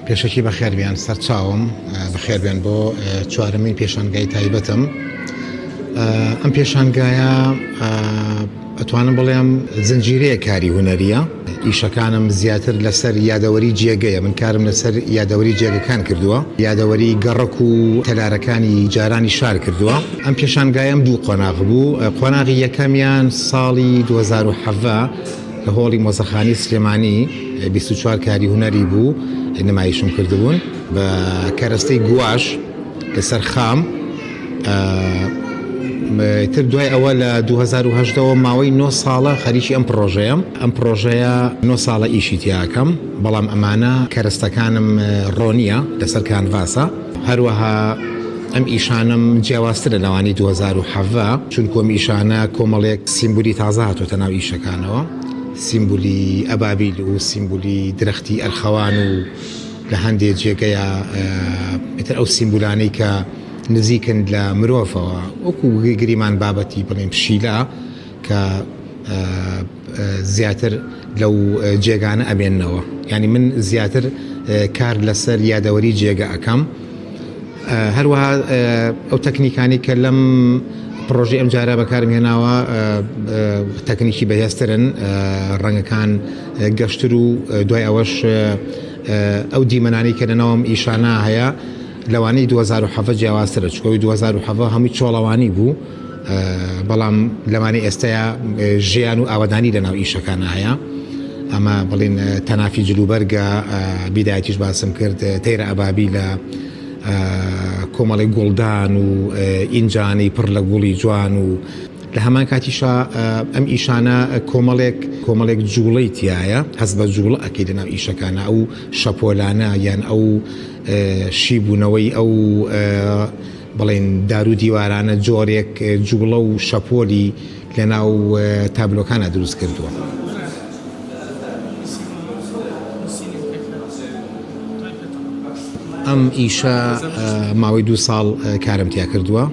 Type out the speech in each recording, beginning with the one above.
پێشەکی بەخێربێن سەرچاوم بەخێربێن بۆ چوارەمین پێشانگای تایبەتم ئەم پێشانگایە ئەتوانم بڵێم زنجیرەیە کاری هونەریە ئیشەکانم زیاتر لەسەر یادەوەری جێگەیە من کارم لەسەر یادەوەری جێگەکان کردووە یادەوەری گەڕەک و تەلارەکانی جارانی شار کردووە ئەم پێشانگایەم دوو قۆناغ بوو قۆناغی یەکەمیان ساڵی 2017 لە هۆڵی مۆزەخانەی سلێمانی 24 کاری هونەری بوو نمایشم کردبوون بە کەرەستەی گواش لەسەر خام تر دوای ئەوە لە 2010ەوە ماوەی 9 ساڵە خەریکی ئەم پرۆژەیەم ئەم پرۆژەیە 9 ساڵە ئیشی تیاکەم بەڵام ئەمانە کەرەستەکانم ڕۆنیە لەسەر کانڤاسە هەروەها ئەم ئیشانەم جیاوازترە لەوانی 2017 چونکو ئەم ئیشانە کۆمەڵێک سیمبولی تازە هاتۆتە ناو ئیشەکانەوە سیمبولی ئەبابیل و سیمبولی درەختی ئەرخەوان و لە هەندێ جێگەیا ئیتر ئەو سیمبولانەی کە نزیکن لە مرۆڤەوە وەکو گریمان بابەتی بڵێن پشیلە کە زیاتر لەو جێگانە ئەمێننەوە یعنی من زیاتر کار لەسەر یادەوەری جێگە ئەکەم هەروەها ئەو تەکنیکانی کە لەم پڕۆژەی ئەم جارە بەکارم هێناوە تەکنیکی بەهێزترن ڕەنگەکان گەشتر و دوای ئەوەش ئەو دیمەنانی کە لەناوم ئیشانە هەیە لەوانەی 2017 جیاوازترە چکەوەی 2017 هەمووی چۆڵەوانی بوو بەڵام لەوانەی ئێستایا ژیان و ئاوەدانی لەناو ئیشەکانە هەیە ئەمە بڵین تەنافی جلوبەرگە بیدایەتیش باسم کرد تەیرە ئەبابی لە کۆمەڵی گوڵدان و ئینجانی پڕ لە گوڵی جوان و لە هەمان کاتیشا ئەم ئیشانە کۆمەڵێک کۆمەڵێک جوڵەی تایە هەست بە جوڵە ئەکەی لەناو ئیشەکانە ئەو شەپۆلانە یان ئەو شیبوونەوەی ئەو بڵێن دار و دیوارانە جۆرێک جوڵە و شەپۆلی لەناو تابلۆکانە دروست کردووە. ئەم ئیشە ماوەی دوو ساڵ کارم تیا کردووە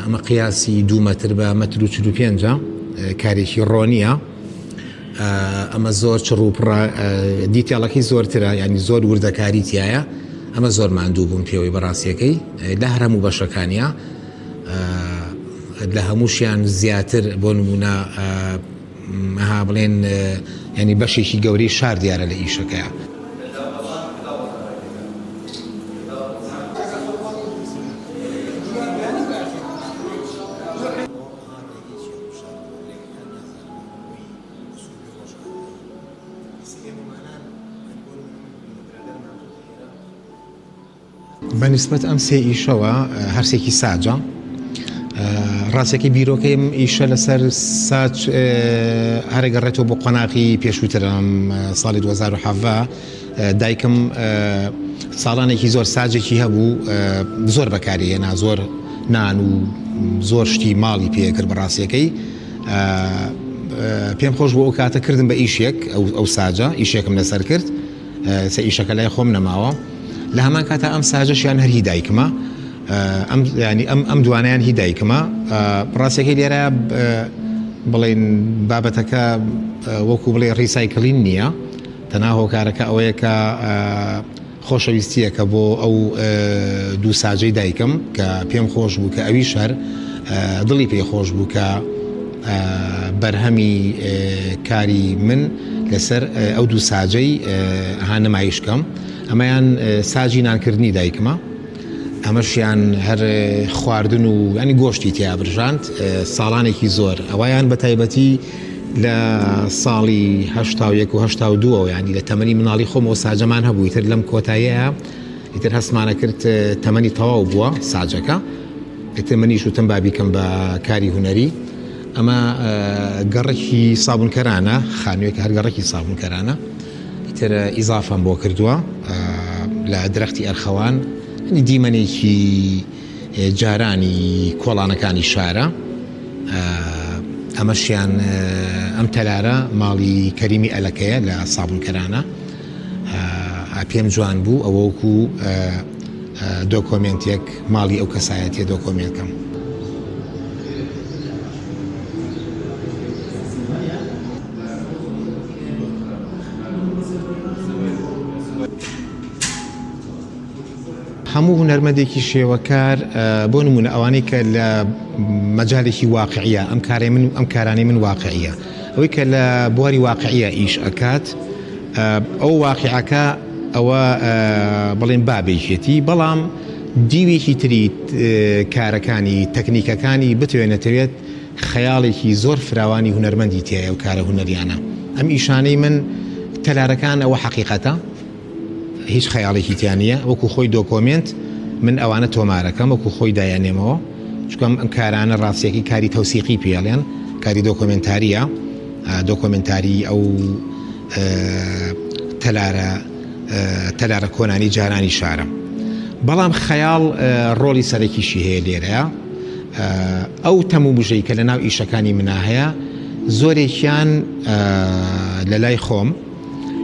ئەمە قیاسی دوو مەتر بە مەتر و 45 کارێکی ڕۆنیە ئەمە زۆر چڕ و پڕە detail ەکەی زۆرترە ینی زۆر وردەکاری تایە ئەمە زۆر ماندوو بووم پێوەی بەڕاستیەکەی لە هەر هەموو بەشەکانە لە هەمووشیان زیاتر بۆ نمونە ها بڵێن ینی بەشێکی گەورەی شار دیارە لە ئیشەکەیە. بە نیسبەت ئەم سێ ئیشەوە هەرسێکی ساجە ڕاستەکەی بیرۆکەی ئەم ئیشە لەسەر ساج هەرەگەڕێتەوە بۆ قۆناغی پێشووترم ساڵی 2017 دایکم ساڵانێکی زۆر ساجێکی هەبوو زۆر بەکاری هێنا زۆر نان و زۆر شتی ماڵی پێکرد بەڕاستیەکەی پێم خۆش بۆ ئەو کاتە کردم بە ئیشێک ئەو ساجە ئیشێکم لەسەر کرد سە ئیشەکە لای خۆم نەماوە لە هەمان کاتە ئەم ساجەشیان هەر هی دایکمە ئەم ینی ئەم ئەم دوانیان هی دایکمە ڕاستەکەی لێرە بڵین بابەتەکە وەکو بڵێ recycling نییە تەنها هۆکارەکە ئەوەیە کە خۆشەویستییەکە بۆ ئەو دوو ساجەی دایکم کە پێم خۆش بوو کە ئەویش هەر دڵی پێ خۆش بوو کە بەرهەمی کاری من لەسەر ئەو دوو ساجەی ها نمایش کەم ئەمەیان ساجی نانکردنی دایکمە ئەمەشیان هەر خواردن و ینی گۆشتی تیا برژاند ساڵانێکی زۆر ئەویان بە تایبەتی لە ساڵی 1970 و 1970 ینی لە تەمەنی مناڵی خۆمەوە ساجەمان هەبوو ئیتر لەم کۆتاییە ئیتر هەستمانە کرد تەمەنی تەواو بووە ساجەکە ئیتر منیش وتم با بیکەم بە کاری هونەری ئەمە گەڕەکی سابونکەرانە خانوویەکە هەر گەڕەکی سابونکەرانە ئیتر ئیزافەم بۆ کردووە لە درەختی ئەرخەوان دیمەنێکی جارانی کۆڵانەکانی شارە ئەمەشیان ئەم تەلارە ماڵی کەریمی ئەلەکەیە لە سابونکەرانە پێم جوان بوو ئەوە وەکو دۆکۆمێنتێک ماڵی ئەو کەسایەتیە دۆکۆمێنت کەم. هەموو هونەرمەندێکی شێوەکار بۆ نمونە ئەوانەی کە لە مەجالێکی واقعیە ئەم کارەی من ئەم کارانەی من واقعیە ئەوەی کە لە بواری واقعیە ئیش ئەکات ئەو واقعەکە ئەوە بڵێن بابێکێتی بەڵام دیوێکی تری کارەکانی تەکنیکەکانی بتوێ نەتەوێت خەیاڵێکی زۆر فراوانی هونەرمەندی تیایە ئەو کارە هونەریانە ئەم ئیشانەی من تەلارەکان ئەوە حەقیقەتە هیچ خەیاڵێکی تیا نییە وەکو خۆی دۆکۆمێنت من ئەوانە تۆمارەکەم وەکو خۆی دایانێمەوە چونکە ئەم کارانە ڕاستیەکەی کاری تەوسیقی پێڵێن کاری دۆکۆمێنتاریە دۆکۆمێنتاری ئەو تەلارە تەلارە کۆنانی جارانی شارە بەڵام خەیاڵ ڕۆڵی سەرەکیشی هەیە لێرەیە ئەو تەمومژەی کە لە ناو ئیشەکانی منا هەیە زۆرێکیان لە لای خۆم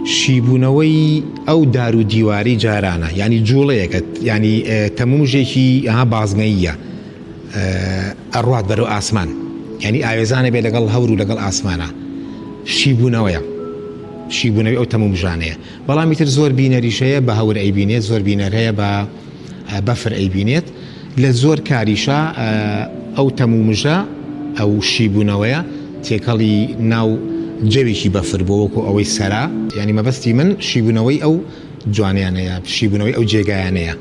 شیبوونەوەی ئەو دار و دیواری جارانە ینی جوڵەیەکە ینی تەمومژێکی ها بازنەیە ئەڕوات بەرەو ئاسمان ینی ئاوێزانە بێ لەگەڵ هەور و لەگەڵ ئاسمانە شیبوونەوەیە شیبوونەوەی ئەو تەمومژانەیە بەڵام ئیتر زۆر بینەریش هەیە بە هەور ئەیبینێت زۆر بینەر هەیە بە بەفر ئەیبینێت لە زۆر کاریشا ئەو تەمومژە ئەو شیبوونەوەیە تێکەڵی ناو جەوێکی بەفر بووە وەکو ئەوەی سەرا یانی مەبەستی من شیبوونەوەی ئەو جوانیانەیە شیبوونەوەی ئەو جێگایانەیە.